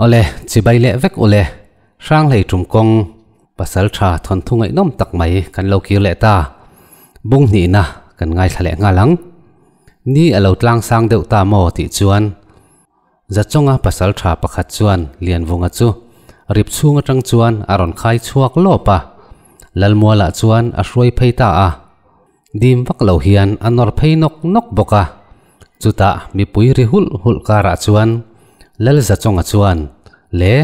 Awle, chibai leh vek ule, Hranghlei tum kawng pasaltha thawnthu ngaihnawm tak mai kan lo kir leh ta. Bung hnihna kan ngaithla leh nghal ang. Ni a lo tlang sang deuh ta maw tih chuan Zachawnga pasaltha pakhat chuan Lianvunga chu rip chhung atang chuan a rawn khai chhuak lawp a, Lalmualah chuan a hruai phei ta a. Dim vak lo hian a nawr phei nawk nawk bawk a. Chutah mipui ri hulh hulh karah chuan Lalzachawnga chuan, Le,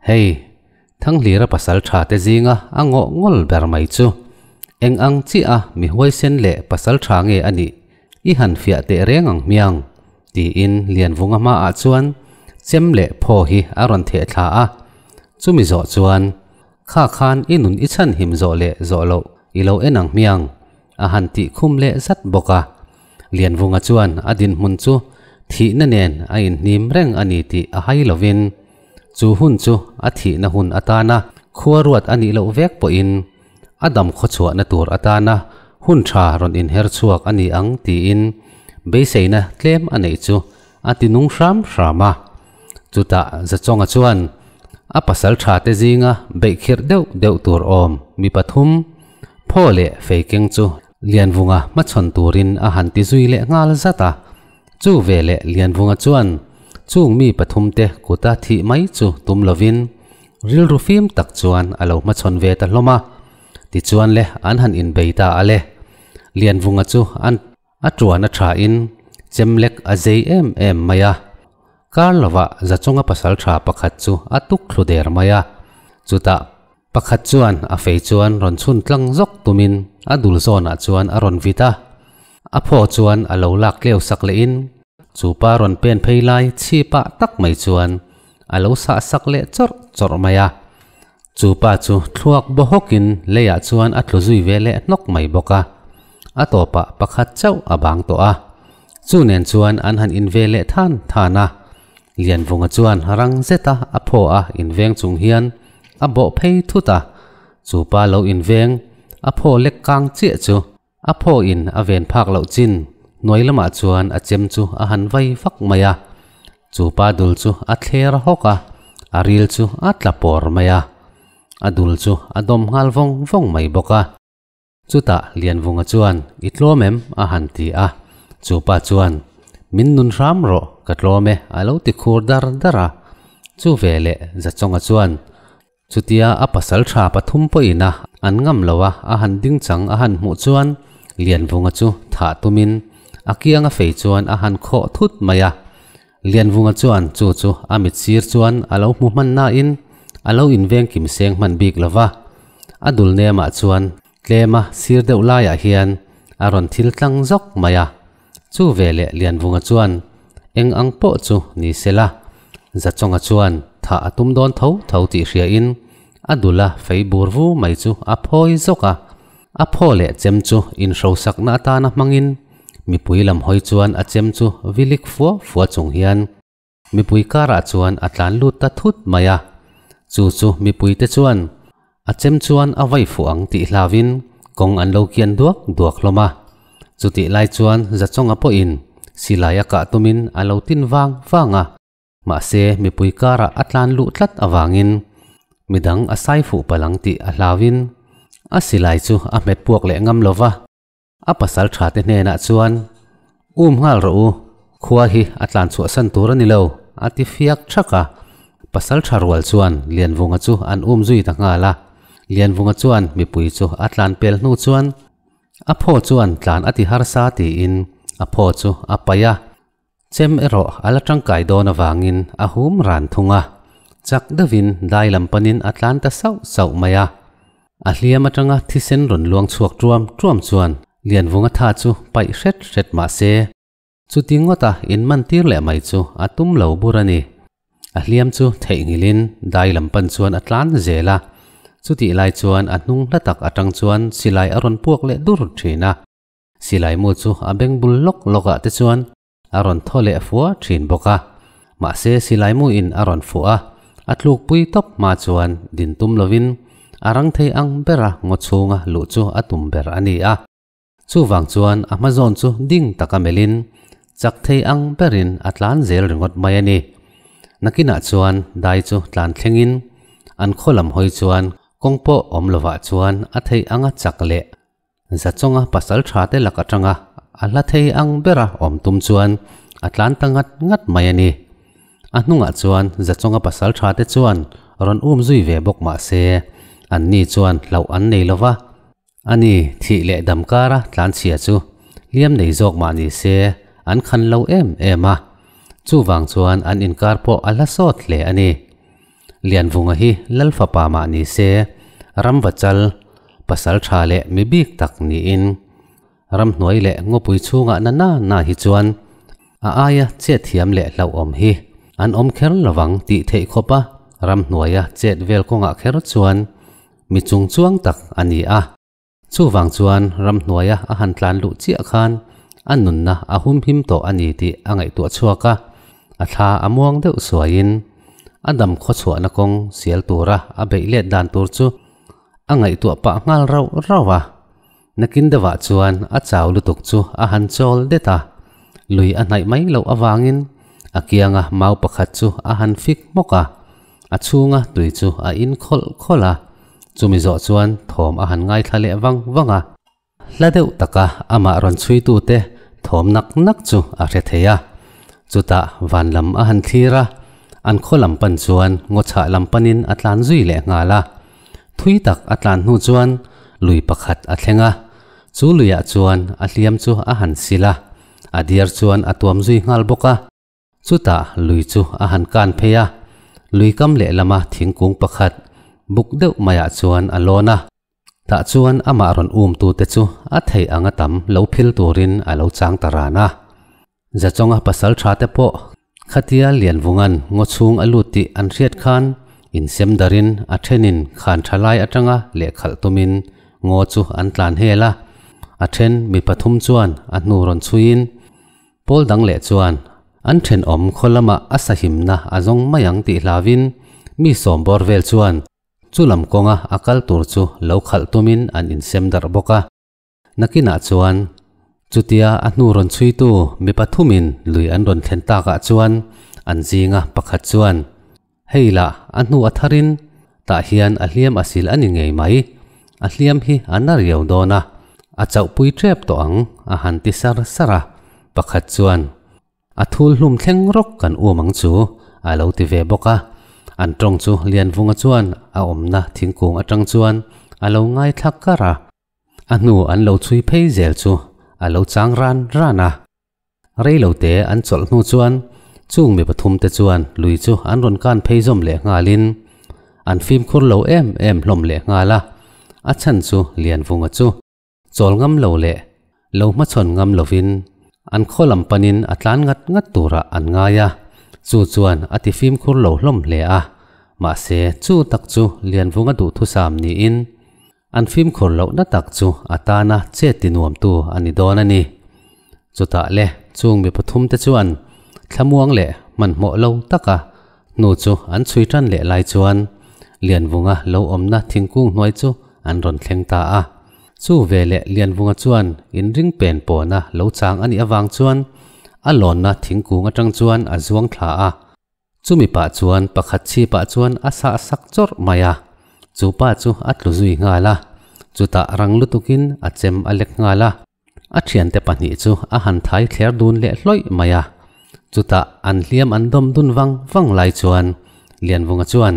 hei, Thanghlira pasal tha te zinga a ngawh ngawl ber mai chu eng ang chiah a mi huaisen leh pasal tha nge a nih i han fiah teh reng ang hmiang? tiin Lianvunga hmaah chuan chem leh phaw hi a rawn theh thla a. Chumi zawh chuan, Kha khan i nun i chhan him zawh leh zawh loh i lo en ang hmiang a han tih khum leh zat bawk a. Lianvunga chuan a dinhmun chu thihna nen a inhnim reng a ni tih a hai lovin, Chu hun chu a thihna hun atana khua ruat a nih loh vek pawhin a dam khawchhuahna tur atana hun tha rawn inher chhuak a ni ang tiin beiseina tlem a neih chu a ti nung hram hram a. Chutah Zachawnga chuan a pasal tha te zinga beih khirh deuh deuh tur awm mi pathum, phaw leh fei keng chu Lianvunga hmachhawn turin a han ti zui leh nghal zat a. Chu veleh Lianvunga chuan chung mi pathumte kuta thih mai chu tum lovin rilru fim tak chuan a lo hmachhawn ve ta hlawm a. Tichuan le an han inbei ta a le. Lianvunga chu an a tuan a thain chemlek a zei em em mai a. Kar lovah Zachunga pasaltha pakhat chu a tuk thlu der mai a. Chutah Pakhat chuan a fei chuan rawn chhun tlang zawk tumin a dul zawnah chuan a rawn vit a, a phaw chuan a lo lak tleu sak lehin chu pa rawn pen phei lai chhi pah tak mai chuan a lo sah sak leh chawrh chawrh mai a. Chu pa chu thluak baw hawkin leiah chuan a tlu zui ve leh hnawk mai bawk a, a tawpah pakhat chauh a bang tawh a. Chu nen chuan an han in ve leh than than a, Lianvunga chuan rang zeta a phaw a inveng chung hian a bawh phei thut a, chu pa lo inveng a phaw lek kang chiah chu a phaw in a ven phak loh chin hnuai lamah chuan a chem chu a han vai vak mai a, chu pa dul chu a thler hawk a, a ril chu a tla pawr mai a, a dul chu a dawm nghal vawng vawng mai bawk a. Chutah Lianvunga chuan, I tlawm em? a han ti a. Chu pa chuan, Min nun hram rawh, ka tlawm e, a lo ti khur dar dar a. Chu veleh Zachawnga chuan, Chutia a pasal tha pathum pawhin a an ngam lo a, a han ding chang a han hmuh chuan Lianvunga chu thah tumin a kianga fei chuan a han khawh thut mai a. Lianvunga chuan chu chu a mit sir chuan a lo hmu hman nain a lo inveng kim seng hman bik lo va, a dul nemah chuan tlema sir deuh laiah hian a rawn thil tlang zawk mai a. Chu veleh Lianvunga chuan eng ang pawh chu ni se la, Zachawnga chuan thah a tum dawn tho tho tih hriain a dula fei bur vu mai chu a phawi zawk a. A phaw leh chem chu inhrosakna atana hmangin mipui lam hawi chuan a chem chu vilik fua fua chung hian mipui karah chuan a tlan lut ta thut mai a. Chu chu mipuite chuan a chem chuan a vai fuh ang tih hlauvin kawng an lo kian duak duak hlawm a. Chutih lai chuan Zachawnga pawhin silai a kah tumin a lo tin vang vang a. Mahse, mipui karah a tlan luh tlat avangin midang a sai fuh palh ang tih a hlauin a silai chu a hmet puak leh ngam lo va. A pasal tha te hnenah chuan, Um nghal rawh u, khua hi a tlan chhuahsan tur a ni lo, a ti fiak thak a. Pasal tha rual chuan Lianvunga chu an um zui ta nghal a. Lianvunga chuan mipui chu a tlan pel hnu chuan a phaw chuan tlan a ti harsa tiin a phaw chu a paih a. Chem erawh a la tangkai dawn avangin a hum ran thung a, chak deuhin dai lam panin a tlan ta sauh sauh mai a. A hliam atanga thisen rawn luang chhuak tuam tuam chuan Lianvunga tha chu paih hret hret mah se, chuti ngawta inman tir leh mai chu a tum lo bur a ni. A hliam chu theihnghilhin dai lam pan chuan a tlan zel a, chutih lai chuan a hnung hla tak atang chuan silai a rawn puak leh dur thin a. Silai mu chu a beng bul lawk lawk ah te chuan a rawn thaw leh fua thin bawk a. Mahse silai mu in a rawn fuh a, a tluk pui tawp hma chuan din tum lovin a rang thei ang bera ngaw chhunga luh chu a tum ber a ni a. Chuvang chuan a hma zawn chu ding taka melhin chak thei ang berin a tlan zel ringawt mai a ni. Nakinah chuan dai chu tlan thlengin an khaw lam hawi chuan kawng pawh awm lovah chuan a theih anga chak leh Zachawnga pasal tha te lak atanga a hla thei ang bera awm tum chuan a tlan ta ngat ngat mai a ni. A hnungah chuan Zachawnga pasal tha te chuan rawn um zui ve bawk mah se an ni chuan hlauh an nei lova. Ani thih leh dam kara tlanchhia chu hliam nei zawk mah ni se an khan lo em em a, chuvang chuan an inkar pawh a hla sawt hle a ni. Lianvunga hi Lal fapa mah ni se ramvachal pasal tha leh mi bik tak niin ramhnuai leh ngawpui chhungah na na na hi chuan a aia chet thiam leh hlauhawm hi an awm kher lovang tih theih khawpa ramhnuaia chet vel kawngah kher chuan mi chung chuang tak a ni a. Chuvang chuan ramhnuaia a han tlan luh chiah khan a nunna a humhim tawh a ni tih a ngaihtuah chhuak a, a thla a muang deuh suaiin a dam khawchhuahna kawng sial tura a beih let dan tur chu a ngaihtuah pah nghal rauh rauh a. Nakin deuhah chuan a chau lutuk chu a han chawl det a, lui a hnaih mai loh avangin a kianga mau pakhat chu a han fik hmawk a, a chhunga tui chu a in khawlh khawlh a, chumi zawh chuan thawm a han ngaithla leh vang vang a. Hla deuh taka amah rawn chhuitute thawm nak nak chu a hre thei a, chutah van lam a han thlir a, an khaw lam pan chuan ngaw chhah lam panin a tlan zui leh nghal a. Thui tak a tlan hnu chuan lui pakhat a thleng a, chu luiah chuan a hliam chu a han sil a, a diar chuan a tuam zui nghal bawk a. Chutah lui chu a han kan phei a, lui kam lehlama thingkung pakhat buk deuh maiah chuan a lawn a. Tah chuan amah rawn um tute chu a theih anga tam lo phil turin a lo chang ta ran a. Zachawnga pasal tha te pawh khatia Lianvunga'n ngaw chhung a lut tih an hriat khan insem darin a thenin khan tha lai atanga lehkhalh tumin ngaw chu an tlan hel a. A then mi pathum chuan a hnu rawn chhuiin pawl dang leh chuan an thenawm khaw lamah a sahimna a zawng mai ang tih hlauin mi sawm bawr vel chuan Chu lam kawnga a kal tur chu lo khalh tumin an insem darh bawk a. Nakinah chuan chutia a hnu rawn chhuitu mi pathumin lui an rawn thlen takah chuan an zinga pakhat chuan, Hei lah, a hnu a tharin tah hian a hliam a sil a ni ngei mai. A hliam hi a na riau dawn a, a chauhpui tep tawh ang, a han ti sar sar a. Pakhat chuan, A thul hlum thleng rawk kan um ang chu, a lo ti ve bawk a. An tawng chu Lianvunga chuan a awmna thingkung atang chuan a lo ngaithla kar a. A hnu an lo chhui phei zel chu a lo chang ran ran a. Rei lo te an chawlh hnu chuan chung mi pathum te chuan lui chu an rawn kan phei zawm leh nghalin an fimkhur lo em em hlawm leh nghal a. A chhan chu Lianvunga chu Chawl ngam lo leh lo hmachhawn ngam lovin an khaw lam panin a tlan ngat ngat turah an ngai a, chu chuan a ti fimkhur lo hlawm hle a. Mahse, chu tak chu Lianvunga duhthusam niin an fimkhur lohna tak chu a tana chet ti nuamtu a ni dawn a ni. Chutah le chung mi pathumte chuan thlamuang leh hmanhmawh lo taka hnu chu an chhui tan leh lai chuan Lianvunga lo awmna thingkung hnuai chu an rawn thleng ta a. Chu veleh Lianvunga chuan inring pen pawna lo chang a nih avang chuan a lawnna thingkung atang chuan a zuang thla a. Chumi pah chuan pakhat chhipah chuan a sah sak chawrh mai a, chu pa chu a tlu zui nghal a, chutah rang lutukin a chem a lek nghal a. A thiante pahnih chu a han thai thler dun leh hlawih mai a, chutah an hliam an dawm dun vang vang lai chuan Lianvunga chuan,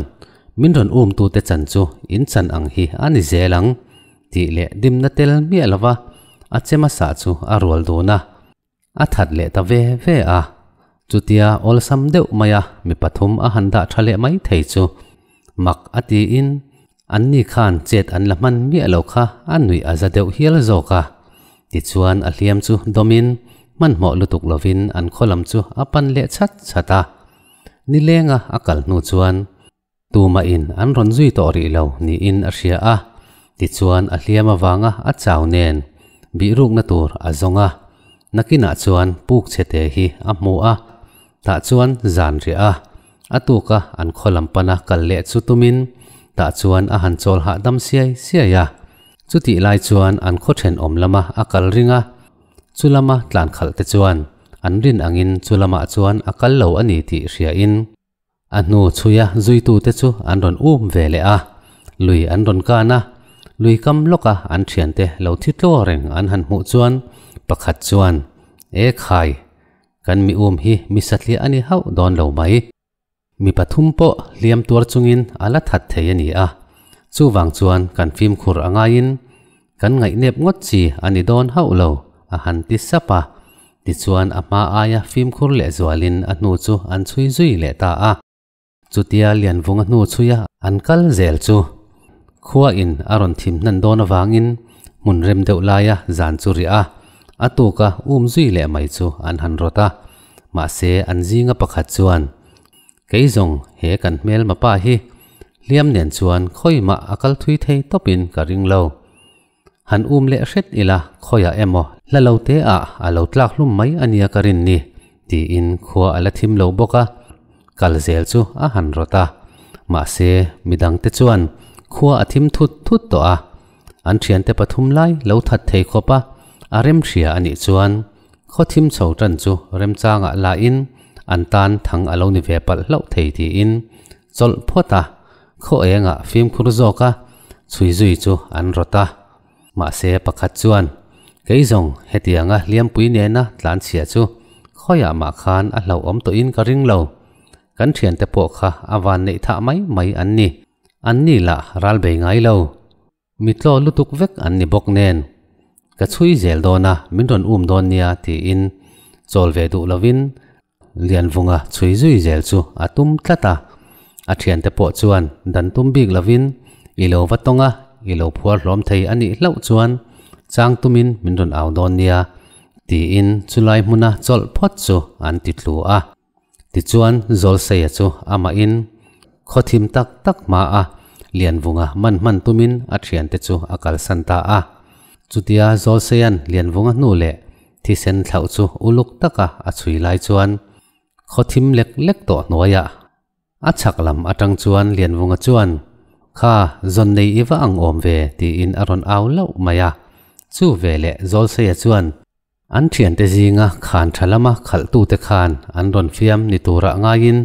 Min rawn umtute chan chu in chan ang hi a ni zel ang, tih leh dimna tel miah lova a chema sah chu a rual dun a, a that leh ta ve ve a. Chutia awlsam deuh maia mi pathum a han dah tha leh mai thei chu mak a tiin Anni khan chet an la hman miah lo kha a nuih a za deuh hial zawk a. Tichuan a hliam chu dawmin hmanhmawh lutuk lovin an khaw lam chu a pan leh chhat chhat a. Nilenga a kal hnu chuan tumahin an rawn zui tawh rih lo niin a hria a. Tichuan a hliam avanga a chau nen bihrukna tur a zawng a. Nakinah chuan puk chhete hi a hmu a, tah chuan zan riah a. A tuka an khaw lam pana kal leh chu tumin tah chuan a han chawl hahdam siai siai a. Chutih lai chuan an khaw thenawm lama a kal ring a, chu lama tlan khalh te chuan an rin angin chu lamah chuan a kal lo a ni tih hriain A hnu chhuia zuitute chu an rawn um ve leh a, lui an rawn kan a, lui kam lawka an thiante lo thi tlaw reng an han hmuh chuan pakhat chuan, E khai, kan mi um hi mi satliah a ni hauh dawn lo mai. Mi pathum pawh hliam tuar chungin a la that thei a ni a, chuvang chuan kan fimkhur a ngaiin kan ngaihnep ngawt chi a ni dawn hauh lo, a han ti sap a. Tichuan a hma aia fimkhur lehzualin a hnu chu an chhui zui leh ta a. Chutia Lianvunga hnu chhuia an kal zel chu khua in a rawn thim hnan dawn avangin hmun rem deuh laia zan chu riah a, a tuka um zui leh mai chu an han rawt a. Mahse an zinga pakhat chuan, Kei zawng he kan hmelma pa hi hliam nen chuan khawimah a kal thui thei tawpin ka ring lo. Han um leh hret ila khawiah emaw hla lo te ah a lo tlak hlum mai a nia ka rin ni tiin khua a la thim lo bawk a, kal zel chu a han rawt a. Mahse midang te chuan khua a thim thut thut tawh a, an thiante pathum lai lo that thei khawp a, a rem hria a nih chuan khaw thim chho tan chu remchangah la in an tan thang a lo ni ve palh hlauh thei tiin chawlh phawt a, khaw engah fimkhur zawk a chhui zui chu an rawt a. Mahse pakhat chuan, Kei zawng hetianga hliampui nena tlanchhia chu khawiah mah khan a hlauhawm tawhin ka ring lo. Kan thiante pawh kha a van neih thah mai mai an ni. An ni lah ral bei ngai lo. Mi tlaw lutuk vek an ni bawk nen. Ka chhui zel dawn a, min rawn um dawn nia tiin chawl ve duh lovin Lianvunga chhui zui zel chu a tum tlat a, a thiante pawh chuan dan tum bik lovin i lo va tawng a, i lo phuar hlawm thei a nih hlauh chuan chang tumin min rawn au dawn nia tiin chulai hmuna chawlh phawt chu an ti tlu a. Tichuan Zawlseia chu amahin khaw thim tak tak hma a Lianvunga man hman tumin a thiante chu a kalsan ta a. Chutia Zawlseia'n Lianvunga hnu leh Thisen thlauh chu uluk taka a chhui lai chuan khaw thim lek lek tawh hnuaiah a chhak lam atang chuan Lianvunga chuan, Kha, zawn nei i va ang awm ve, tiin a rawn au lauh mai a. Chu veleh Zawlseia chuan an thiante zinga khan tha lama khalhtute khan an rawn fiam ni turah ngaiin,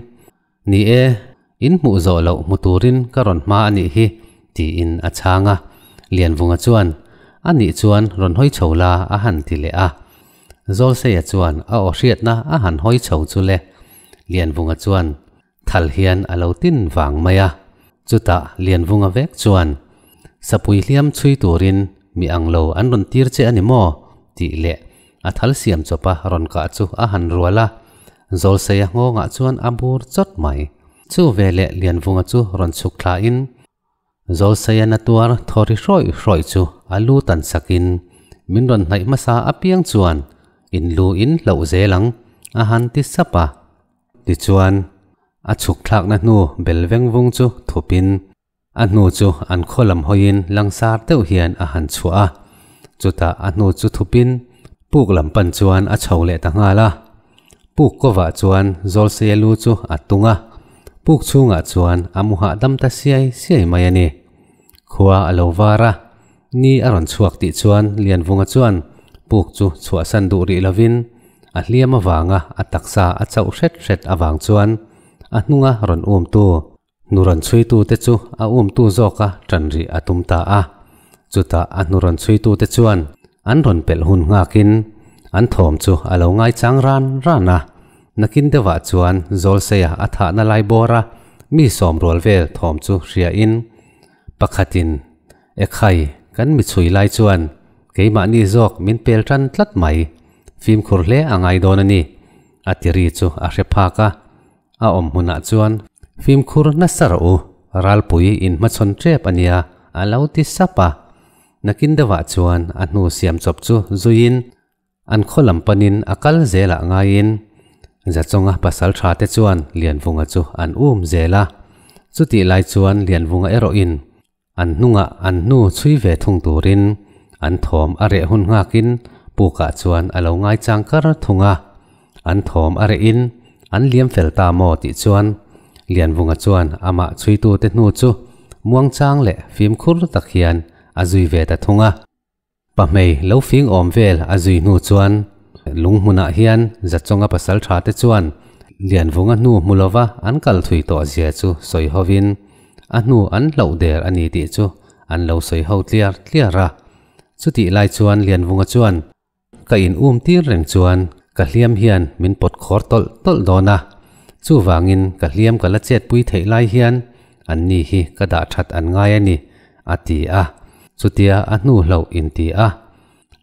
Ni e, in hmuh zawh loh hmu turin ka rawn hma a nih hi, tiin a chhang a. Lianvunga chuan, A nih chuan rawn hawi chho la, a han ti leh a. Zawlseia chuan a aw hriatna a han hawi chho chu le. Lianvunga chuan thal hian a lo tin vang mai a. Chutah Lianvunga vek chuan, Sapui hliam chhui turin mi ang lo an rawn tir che a ni maw? tih leh a thal siam chawpa rawn kah chu a han rual a. Zawlseia nghawngah chuan a bur chawt mai. Chu veleh Lianvunga chu rawn chhuk thlain Zawlseia na tuar thaw ri hrawih hrawih chu a lu tan sakin min rawn hnaih hmasa apiang chuan in lu in hloh zel ang a han ti sap a. Tichuan, a chhuk thlakna hnu bel veng vung chu thupin A hnu chu an khaw lam hawiin langsar deuh hian a han chhuah a, chutah a hnu chu thupin puk lam pan chuan a chho leh ta nghal a. Puk kawvah chuan Zawlseia lu chu a tung a, puk chhungah chuan a mu hahdam ta siai siai mai a ni. Khua a lo var a, ni a rawn chhuak tih chuan Lianvunga chuan puk chu chhuahsan duh rih lovin a hliam avanga a taksa a chauh hret hret avang chuan a hnunga rawn umtu Hnu rawn chhuitute chu a umtu zawka ṭan rih a tum ta a. Chutah a hnu rawn chhuitute chuan an rawn pelh hun nghakin an thawm chu a lo ngaichang ran ran a. Nakin deuhah chuan Zawlseia a thahna lai bawra mi sawm rual vel thawm chu hriain pakhatin, Ekhai, kan mi chhui lai chuan keimahni zawk min pel ṭan tlat mai, fimkhur hle a ngai dawn a ni, a ti ri chu a hre phak a. A awm hmunah chuan fimkhur nasa rawh u, ralpui in hmachhawn tep a nia, a lo ti sap a. Nakin deuhah chuan a hnu siam chawp chu zuiin an khaw lam panin a kal zelah ngaiin Zachawnga pasal tha te chuan Lianvunga chu an um zel a. Chutih lai chuan Lianvunga erawhin An hnungah an hnu chhui ve thung turin an thawm a reh hun nghakin pukah chuan a lo ngaichang kar thung a. An thawm a rehin an liam fel ta maw tih chuan Lianvunga chuan amah chhuitute hnu chu muangchang leh fimkhur tak hian a zui ve ta thung a. Pahmei lo fing awm vel a zui hnu chuan lung hmunah hian Zachawnga pasal tha te chuan Lianvunga hnu hmu lova an kal thui tawh zia chu sawi hovin a hnu an hlauh der a ni tih chu an lo sawi ho tliar tliar a. Chutih lai chuan Lianvunga chuan, Ka in um tir reng chuan ka hliam hian min pawt khawr tawlh tawlh dawn a, chuvangin ka hliam ka la chetpui theih lai hian an ni hi ka dah that an ngai a ni, a ti a. Chutia a hnu hlauh inti a,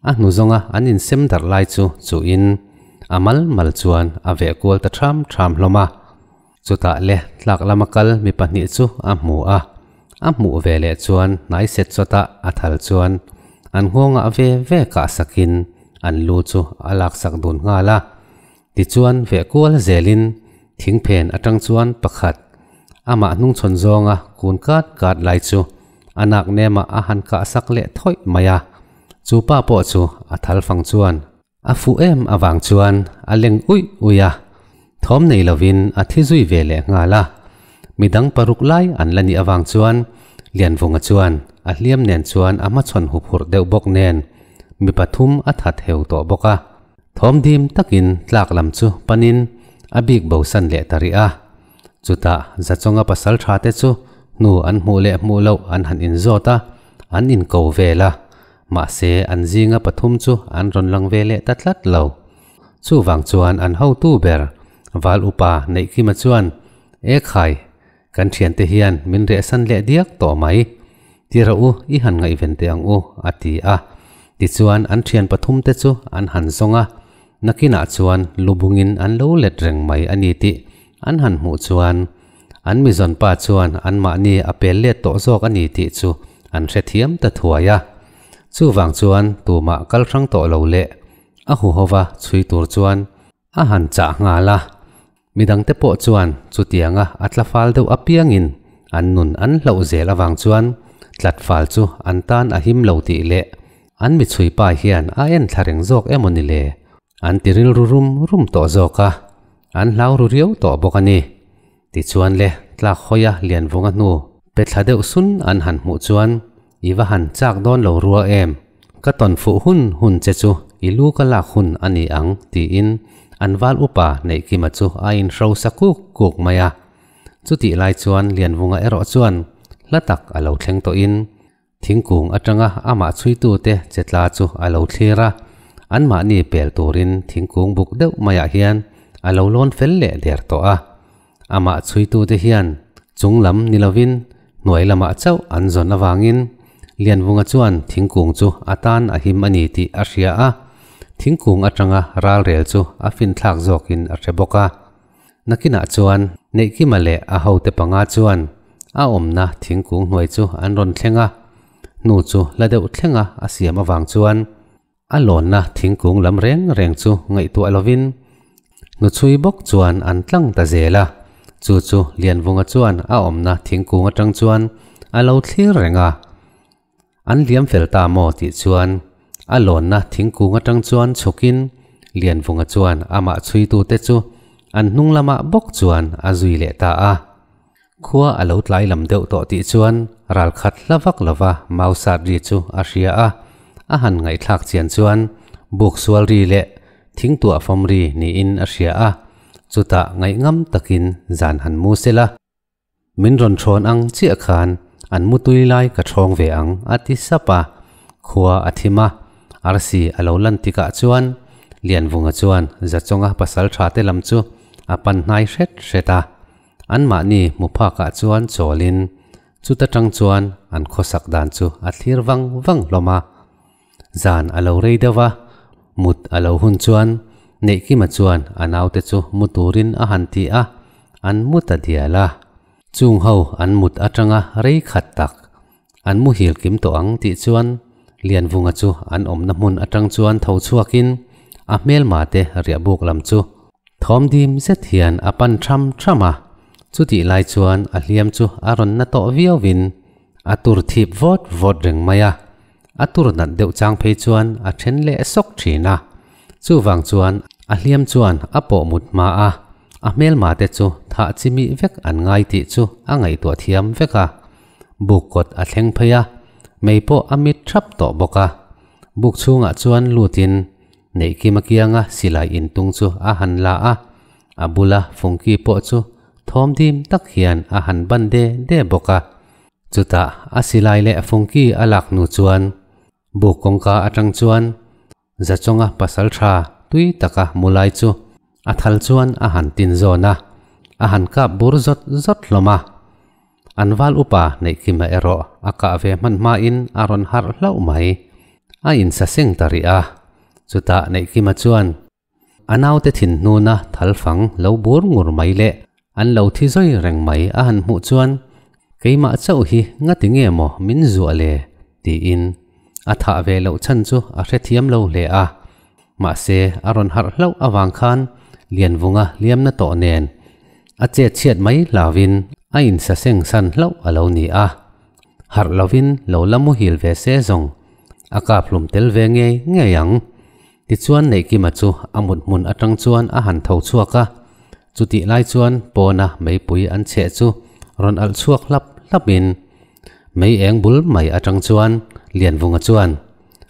a hnu zawnga an insem darh lai chu chuhin a mal mal chuan a veh kual ta ṭham ṭham hlawm a. Chutah le tlak lama kal mi pahnih chu a hmu a, a hmuh ve leh chuan hnai set chawtah a thal chuan an nghawngah ve ve kah sakin an lu chu a laksak dun nghal a. Tichuan veh kual zelin thingphen atang chuan pakhat amah hnungchhawn zawnga kun kat kat lai chu a nak nemah a han kah sak leh thawih mai a. Chu pa pawh chu a thal fang chuan a fuh em avang chuan a leng uih uih a, thawm nei lovin a thi zui ve leh nghal a. Midang paruk lai an la nih avang chuan Lianvunga chuan a hliam nen chuan a hmachhawn huphurh deuh bawk nen mi pathum a that heu tawh bawk a. Thawm dim takin tlak lam chu panin a bik bosan leh ta rih a. Chutah Zachawnga pasal tha te chu hnu an hmuh leh hmuh loh an han inzawt a, an inko vel a. Mahse an zinga pathum chu an rawn lang ve leh ta tlat lo. Chuvang chuan an hotu ber Val Upa Neihkima chuan, E khai, kan thiante hian min rehsan leh diak tawh mai. Ti rawh u, i han ngaihven teh ang u, a ti a. Tichuan an thian pathum te chu an han zawng a, nakinah chuan lubungin an lo let reng mai a ni tih an han hmuh chuan an mizawn pa chuan anmahni a pel let tawh zawk a ni tih chu an hrethiam ta thuai a. Chuvang chuan tumah kal hrang tawh lo leh a huhova chhui tur chuan a han chah nghal a. Midangte pawh chuan chutianga a tla fal deuh apiangin an nun an hlauh zel avang chuan tlat fal chu an tan a him lo tih leh an mi chhui pa hian a en thla reng zawk emaw ni le an ti rilru rum rum tawh zawk a, an hlau ru riau tawh bawk a ni. Tichuan le tlak hawia Lianvunga hnu pe thla deuh sun an han hmuh chuan i va han chak dawn lo rua em, ka tawn fuh hun hun che chu i lu ka lak hun a ni ang tiin an val upa Neihkima chu a inhro sa kuk kuk mai a. Chutih lai chuan Lianvunga erawh chuan hla tak a lo thleng tawhin Thingkung atanga amah chhuitute che tla chu a lo thlir a, anmahni pel turin thingkung buk deuh maiah hian a lo lawn fel leh der tawh a. Amah chhuitute hian chung lam ni lovin hnuai lamah chauh an zawn avangin Lianvunga chuan thingkung chu a tan a him a ni tih a hria a, thingkung atanga ralrel chu a finthlak zawkin a hre bawk a. Nakinah chuan Neihkima leh a hote panga chuan a awmna thingkung hnuai chu an rawn thleng a, hnu chu la deuh thlenga a siam avang chuan a lawnna thingkung lam reng reng chu ngaihtuah lovin hnuchhui bawk chuan an tlang ta zel a, chu chu Lianvunga chuan a awmna thingkung atang chuan a lo thlir reng a. An liam fel ta maw tih chuan a lawnna thingkung atang chuan chhukin Lianvunga chuan amah chhuitute chu an hnung lamah bawk chuan a zui leh ta a. Khua a lo tlai lam deuh tawh tih chuan ralkhat hla vak lova mau sat ri chu a hria a, a han ngaihthlak chian chuan buk sual ri leh thingtuah fawm ri niin a hria a, chutah ngaihngam takin zan han mu sela. Min rawn thawn ang chiah khan an mutui lai ka thawng ve ang a ti sap a, khua a thim a, arsi a lo lan tikah chuan Lianvunga chuan Zachawnga pasal tha te lam chu a pan hnai hret hret a, anmahni hmu phakah chuan chawlin chuta tang chuan an khawsak dan chu a thlir vang vang hlawm a. Zan a lo rei deuh a, mut a lo hun chuan Neihkima chuan a naute chu mu turin a han ti a, an mu ta dial a. Chung ho an mut atanga rei khat tak an muhil kim tawh ang tih chuan Lianvunga chu an awmna hmun atang chuan tho chhuakin a hmelma te riahbuk lam chu thawm dim zet hian a pan tham tham a. Chutih lai chuan a hliam chu a rawn na tawh viauin a tur thip vawt vawt reng mai a. A tur nat deuh chang phei chuan a then leh sawk thin a. Chuvang chuan a hliam chuan a pawh mut hma a, a hmelma te chu thah chi mih vek an ngai tih chu a ngaihtuah thiam vek a. Buk kawt a thleng phei a, mei pawh a mit thap tawh bawk a. Buk chhungah chuan lutin Neihkima kianga silai intung chu a han la a. A bula fungki pawh chu thawm dim tak hian a han ban de de bawk a. Chutah a silai leh fungki a lak hnu chuan buk kawngka atang chuan Zachawnga pasaltha tui taka mu lai chu a thal chuan a han tin zawn a, a han kap bur zawt zawt hlawm a. An val upa Neihkima erawh a kah ve hman hmain a rawn harh hlauh mai. A insaseng ta rih a. Chutah Neihkima chuan a naute thin hnuna thal fang lo bur ngur mai leh an lo thi zawi reng mai a han hmuh chuan keimah chauh hi ngati nge maw min zuah le tiin a thah ve loh chhan chu a hrethiam lo hle a. Mahse a rawn harh hlauh avang khan Lianvunga hliamna tawh nen a chet chhiat mai hlauvin a insaseng san hlauh a lo ni a. Harh lovin lo la muhil ve se zawng a kap hlum tel ve ngei ngei ang. Tichuan Neihkima chu a mut hmun atang chuan a han tho chhuak a, chutih lai chuan pawna meipui an chheh chu rawn alh chhuak hlap hlapin mei eng bul mai atang chuan Lianvunga chuan,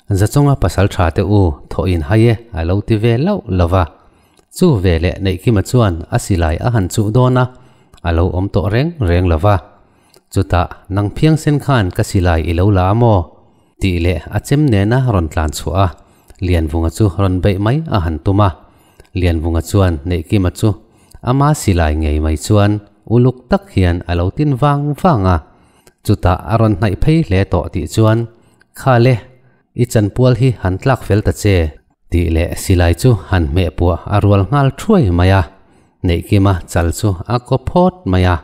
Zachawnga pasal tha te u thawh in hai e a lo ti ve lauh lo va. Chu veleh Neihkima chuan a silai a han chuh dawn a, a lo awm tawh reng reng lo va. Chutah nang phiangsen khan ka silai i lo la a maw? Tih leh a chem nena rawn tlan chhuah a, Lianvunga chu rawn beih mai a han tum a. Lianvunga chuan Neihkima chu ama silai ngei mai chuan uluk tak hian a lo tin vang vang a. Chutah a rawn hnaih phei hle tawh tih chuan, Kha le, i chanpual hi han tlak fel ta che, tih leh silai chu han hmeh puah a rual nghal thuai mai a. Neihkima chal chu a kaw phawt mai a.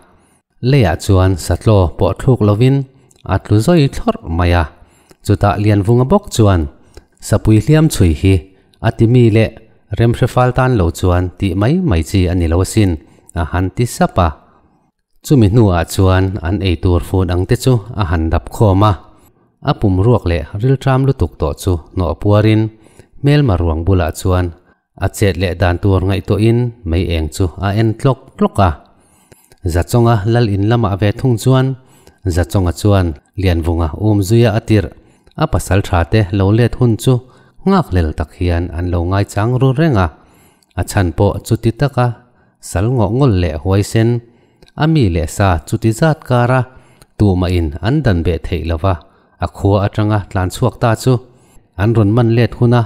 Leiah chuan satlaw pawh thluk lovin a tlu zawi thlawrh mai a. Chutah Lianvunga bawk chuan sapui hliam chhui hi a ti mi leh remhre fal tan lo chuan tih mai mai chi a ni lo asin a han ti sap a. Chumi hnuah chuan an eitur fun ang te chu a han dap khawm a. A pum ruak leh rilṭam lutuk tawh chu hnawh puarin hmelma ruang bulah chuan A chet leh dan tur ngaihtuahin mei eng chu a en tlawk tlawk a. Zachawnga lal in lamah ve thung chuan Zachawnga chuan Lianvunga um zuia a tirh a pasal tha te lo let hun chu nghakhlel tak hian an lo ngaichang ru reng a. A chhan pawh chuti taka sal ngawh ngawl leh huaisen a mi leh sa chuti zat kara tuhmahin an dan beh theih lova a khua atanga tlan chhuak ta chu an rawn man let hun a,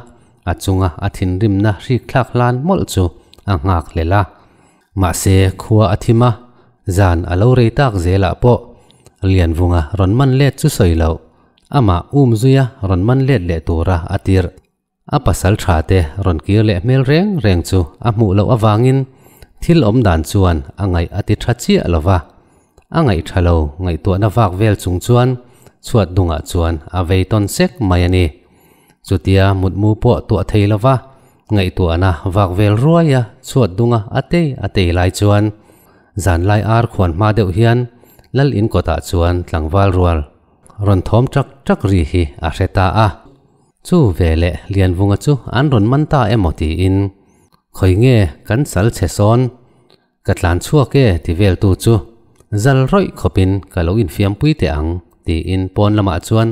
a chunga a thinrimna hrik thlak hlan mawlh chu a nghak hlel a. Mahse khua a thim a, zan a lo rei tak zelah pawh Lianvunga rawn man let chu sawi loh, amah um zuia rawn man let leh tura a tirh. A pasal tha te rawn kir leh hmel reng reng chu a hmuh loh avangin thil awm dan chuan a ngaih a ti tha chiah lo va. A ngaih tha lo ngaihtuahna vak vel chung chuan chhuat dungah chuan a vei tawn sek mai a ni. Chutia mutmu pawh tuah thei lo va, ngaihtuahna vak vel ruaia chhuat dunga a tei a tei lai chuan zanlai ar khuan hma deuh hian lal in kawtah chuan tlangval rual rawn thawm ṭak ṭak ri hi a hre ta a. Chu veleh Lianvunga chu an rawn man ta emaw tiin, Khawi nge kan sal chhe sawn, ka tlan chhuak e ti veltu chu zal rawih khawpin ka lo infiampui teh ang tiin pawn lamah chuan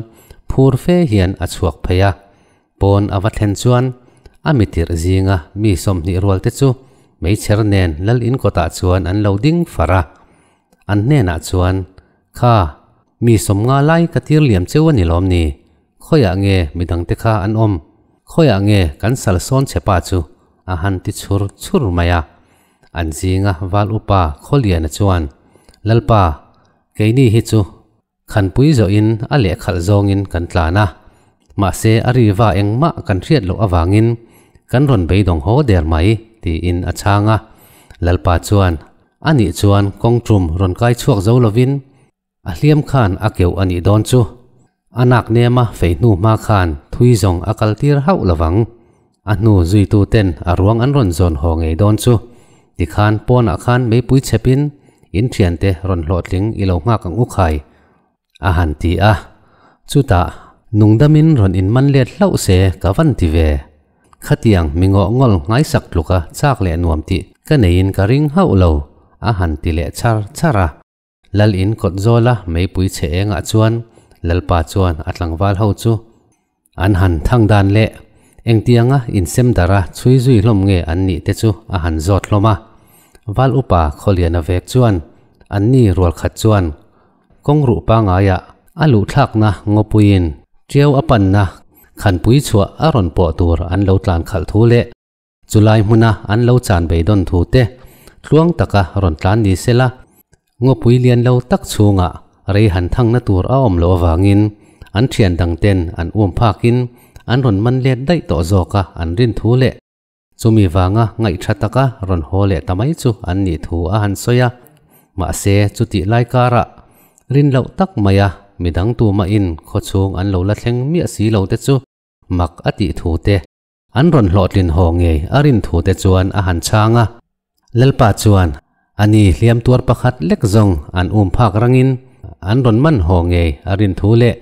phur fe hian a chhuak phei a. Pawn a va thlen chuan a mitirh zinga mi sawmhnih rual te chu meichher nen lal in kawtah chuan an lo ding far a. An hnenah chuan, Kha, mi sawmnga lai ka tir liam cheu a ni lawm ni? Khawiah nge midangte kha an awm? Khawiah nge kan sal sawn che pa chu? a han ti chhur chhur mai a. An zinga val upa Khawliana chuan, Lalpa, keini hi chu khanpui zawhin a lehkhalh zawngin kan tlan a, mahse a riva engmah kan hriat loh avangin kan rawn beidawng haw der mai, tiin a chhang a. Lalpa chuan, Anih chuan kawng tum rawn kai chhuak zo lovin A hliam khan a keuh a nih dawn chu. A nak nema fei hnu hma khan thui zawng a kal tir hauh lovang. A hnu zuitu ten a ruang an rawn zawn haw ngei dawn chu. Tikhan pawnah khan meipui chhepin in thiante rawn hlawhtling i lo nghak ang u khai a han ti a. Chutah nungdamin rawn inman let hlauh se ka van ti ve. Khatiang mi ngawh ngawl nghaisak tluka chak leh nuam tih ka neiin ka ring hauh lo a han ti leh char char a. Lal in kawt zawla meipui chhe engah chuan Lalpa chuan a tlangval ho chu an han thang dan leh engtianga insem dara chhui zui hlawm nge an nih te chu a han zawt hlawm a. Val upa Khawliana vek chuan anni rual khat chuan kawng ruh pangaiah a luh thlakna ngawpuiin ṭiau a panna khanpui chhuah a rawn pawh tur an lo tlan khalh thu leh chulai hmuna an lo chan beidawn thu te tluang taka rawn tlan ni sela ngawpui lian lo tak chhungah rei han thangna tur a awm loh avangin an thian dang ten an um phakin an rawn man let daih tawh zawka an rin thu leh Chumi vanga ngaihtha taka rawn haw leh ta mai chu an nih thu a han sawi a, mahse chutih lai karah rin loh tak maia midang tumahin khawchhung an lo la thleng miah si lo te chu mak a tih thu te, an rawn hlawhtlin haw ngei a rin thu te chuan a han chhang a. Lalpa chuan a ni hliam tuar pakhat lek zawng an um phak rangin an rawn man haw ngei a rin thu leh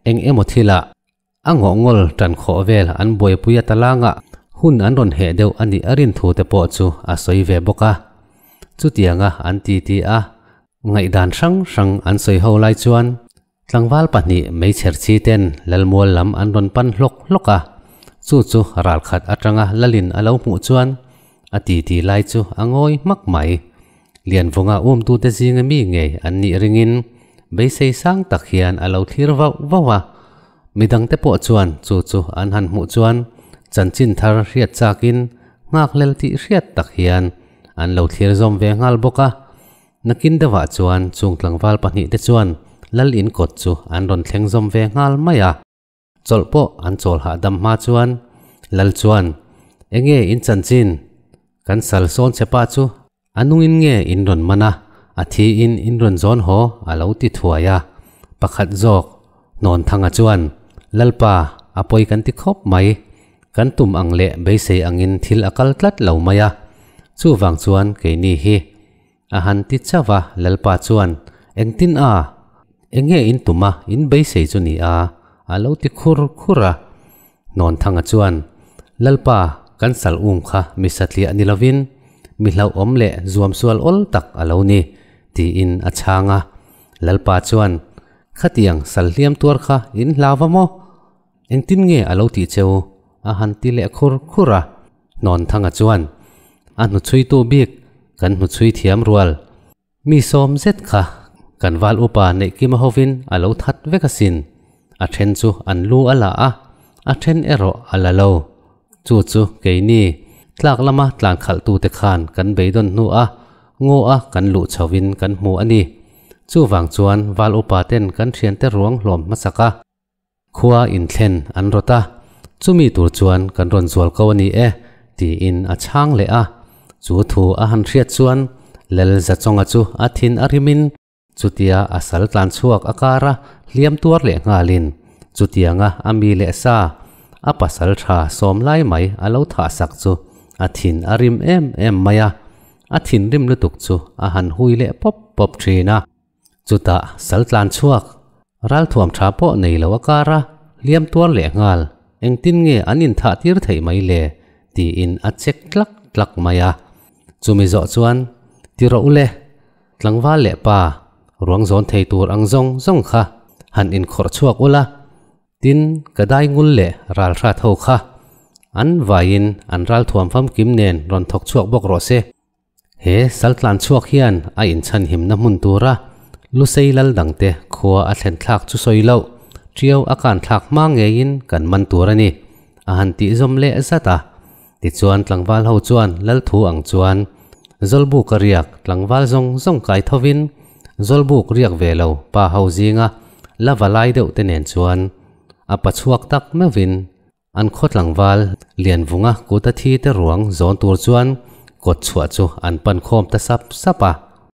eng emaw thilah A ngawhngawl tan khawh vel an buaipui a talangah hun an rawn heh deuh a nih a rin thu te pawh chu a sawi ve bawk a. Chutianga an titi a, ngaihdan hrang hrang an sawi ho lai chuan tlangval pahnih meichher chi ten Lalmual lam an rawn pan hlawk hlawk a, chu chu ralkhat atanga Lalin a lo hmuh chuan a titi lai chu a ngawi hmak mai. Lianvunga umtute zinga mi ngei an nih ringin beisei sang tak hian a lo thlir vauh vauh a. Midangte pawh chuan chu chu an han hmuh chuan chanchin thar hriat chakin nghakhlel tih hriat tak hian an lo thlir zawm ve nghal bawk a. Nakin deuhah chuan chung tlangval pahnihte chuan Lal in kawt chu an rawn thleng zawm ve nghal mai a. Chawlh pawh an chawl hahdam hma chuan Lal chuan, Enge in chanchin? Kan sal sawn che pa chu a nungin nge in rawn man a, a thiin in rawn zawn haw a lo ti thuai a. Pakhat zawk Hnawnthanga chuan, Lalpa, a pawi kan ti khawp mai. Kan tum ang leh beisei angin thil a kal tlat lo mai a. Chuvang chuan keini hi a han ti chauh a, Lalpa chuan, Engtin a? Enge in tum a, in beisei chu ni a? a lo ti khur khur a. Hnawnthanga chuan, Lalpa, kan sal um kha mi satliah ni lovin, mi hlauhawm leh zuamsual awl tak a lo ni, tiin a chhang a. Lalpa chuan, Khatiang sal hliam tuar kha in hlau va maw? Engtin nge a lo tih cheu? a han ti leh khur khur a. Hnawnthanga chuan, A hnuchhuitu bik, kan hnuchhui thiam rual. Mi sawm zet kha kan val upa Neihkima hovin a lo that vek asin. A then chu an lu a la a, a then erawh a la lo. Chu chu keini tlak lama tlan khalhtute khan kan beidawn hnu a, ngaw a kan luh chhoin kan hmu a ni. Chuvang chuan val upa ten kan thiante ruang hlawm hmasak a. Khua inthlen an rawt a, chumi tur chuan kan rawn zual ko a ni e, tiin a chhang leh a. Chu thu a han hriat chuan Lal Zachawnga chu a thin a rimin chutia a sal tlan chhuak a kar a hliam tuar leh nghalin chutianga a mi leh sa a pasal tha sawm lai mai a lo thah sak chu a thin a rim em em mai a, a thinrim lutuk chu a han hui leh pawp pawp thin a. Chutah sal tlan chhuak, ralthuam tha pawh nei lo a kar a, hliam tuar leh nghal, engtin nge an inthah tir theih mai le? tiin a check tlak tlak mai a. Chumi zawh chuan, Ti rawh u le, tlangval leh pa, ruang zawn thei tur ang zawng zawng kha han inkhawrh chhuak ula, tin ka dai ngul leh ralhrat ho kha an vaiin an ralthuam famkim nen rawn thawk chhuak bawk rawh se. He saltlan chhuak hian a inchhanhimna hmun tura Lusei lal dangte khua a thlen thlak chu sawi loh, ṭiau a kan thlak hma ngeiin kan man tur a ni, a han tih zawm leh zat a. Tichuan tlangval ho chuan lal thu ang chuan Zawlbuk a riak tlangval zawng zawng kai thovin Zawlbuk riak ve lo pa ho zinga la va lai deuh te nen chuan a pa chhuak tak meuhvin An khaw tlangval Lianvunga kut a thi te ruang zawn tur chuan kawt chhuah chu an pan khawm ta sap sap a.